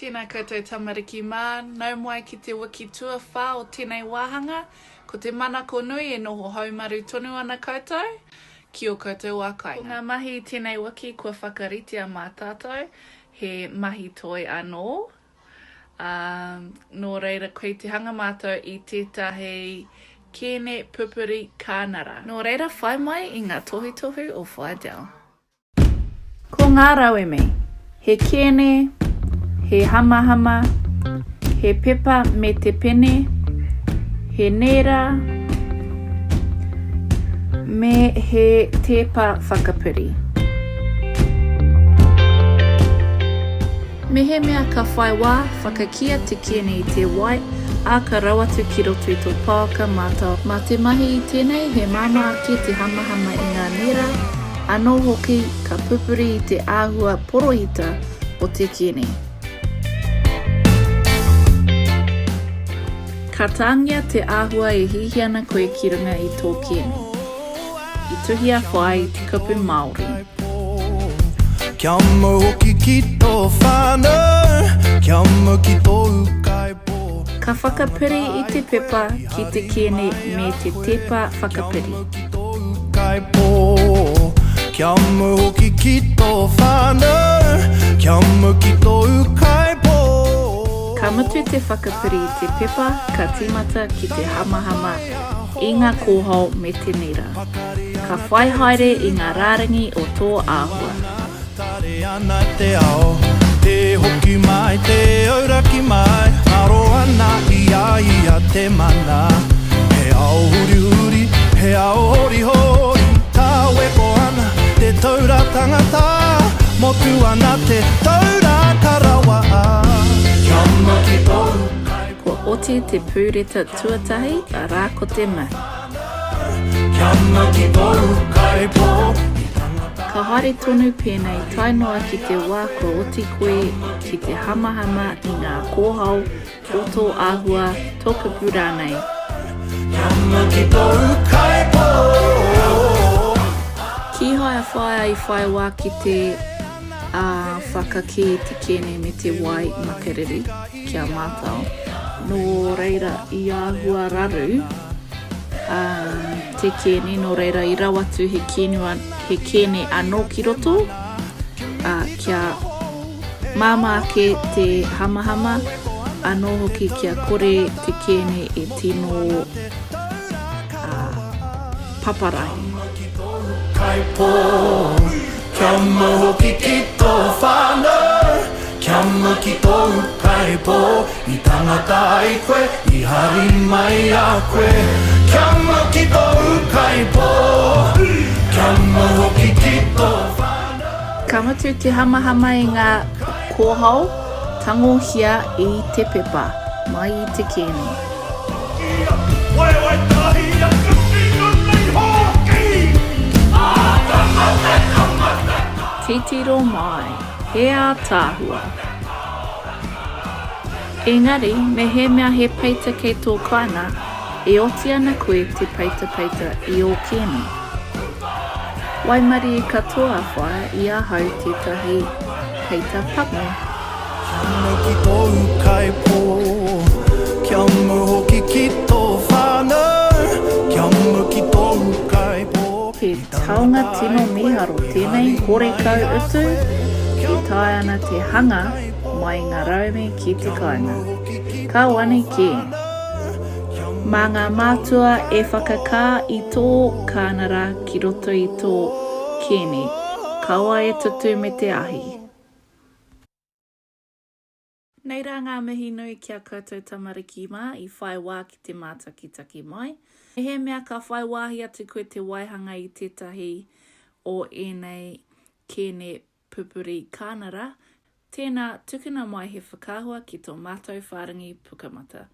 Tēnā koutou tamariki mā, nau mai ki te wiki tuawhā o tēnei wāhanga, ko te manako nui e noho haumaru tonu ana koutou ki ō koutou wā kāinga. Ko ngā mahi i tēnei wiki kua whakaritea mā tātou, he mahi toi anō, ā, nō reira kei te hanga mātou i tētahi kēne pupuri kānara. Nō reira whai mai i ngā tohutohu o Whaidell. Ko ngā rauemi, he kēne, he hamahama, he pepa me te pene, he nēra, me he tēpa whakapiri. Mehemea ka whai wā, whakakīia te kēne i te wai, ā, ka rau atu ki roto i tō pouaka mātao. Mā te mahi i tēnei, he māmā ake te hamahama i ngā nēra, anō hoki, ka pupuri i te āhua porohita o te kēne. Ka tāngia te āhua e hiahia ana koe ki runga i tō kēne. I tuhi a Whai i te kupu Māori. Kia mau hoki ki tō whānau, kia mau ki tō ūkaipō. Ka whakapiri i te pepa ki te kēne me te tepa whakapiri. Kia mau ki tō ūkaipō, kia mau hoki ki tō whānau, kia mau ki tō ūkaipō. Ka mutu te whakapiri i te pepa, ka tīmata ki te hamahama i ngā kōhao me te nira. Ka whai haere i ngā rārangi o tō āhua. Tare ana te ao, tē hoki mai, tē auraki mai, ngaro ana i a ia te mana. He ao hurihuri, he ao horihori, tāweko ana te taura tangata, motu ana te taura karawa. Kia mau ki tōu kai. Kua oti te pūreta tuatahi, arā ko te mah. Ka haere tonu pēnei tae noa ki te wā kua oti koe ki te hamahama i ngā kōhao o tō āhua, tō kupu rānei. Kīhai a Whaea i whai wā ki te whakakī i te kēne me te wai makariri. Ki a mātou. Nō reira i āhua raru te kēni, nō reira i rau atu he kēnu, he kēne anō ki roto, ā, kia māmā ake te hamahama, anō hoki kia kore te kēne e tino, ā, paparahi. Kia mau hoki ki tō whānau, kia mau ki tō ūkaipō, I tangata ai koe, i hari mai a koe. Kia mau ki tō ūkaipō, kia mau hoki ki tō whānau. Ka mutu te hamahama i ngā kōhao, tangohia i te pepa, mai i te kēni. Titiro mai, he ātaahua. Engari, mehemea he peita kei tō kāinga, e oti ana koe te peitapeita i ō kēne. Waimarie katoa a Whaea i ahau tētahi peita pango. Kia mau ki tō ūkaipō, kia mau hoki ki tō whānau, kia mau ki tō ūkaipō. He taonga tino mīharo tēnei horekau utu e taea ana te hanga mai i ngā rauemi ki te kāinga. Ka wani kē! Mā ngā mātua e whakakā i tō kānara ki roto i tō kēne, kaua e tutū me te ahi. Nei rā ngā mihi nui ki a koutou tamariki mā i whai wā ki te mātakitaki mai. Mehemea ka whai wāhi atu koe te waihanga i tētahi o ēnei kēne pupuri kānara, tēnā tukuna mai he whakaahua ki tō mātou whārangi Pukamata.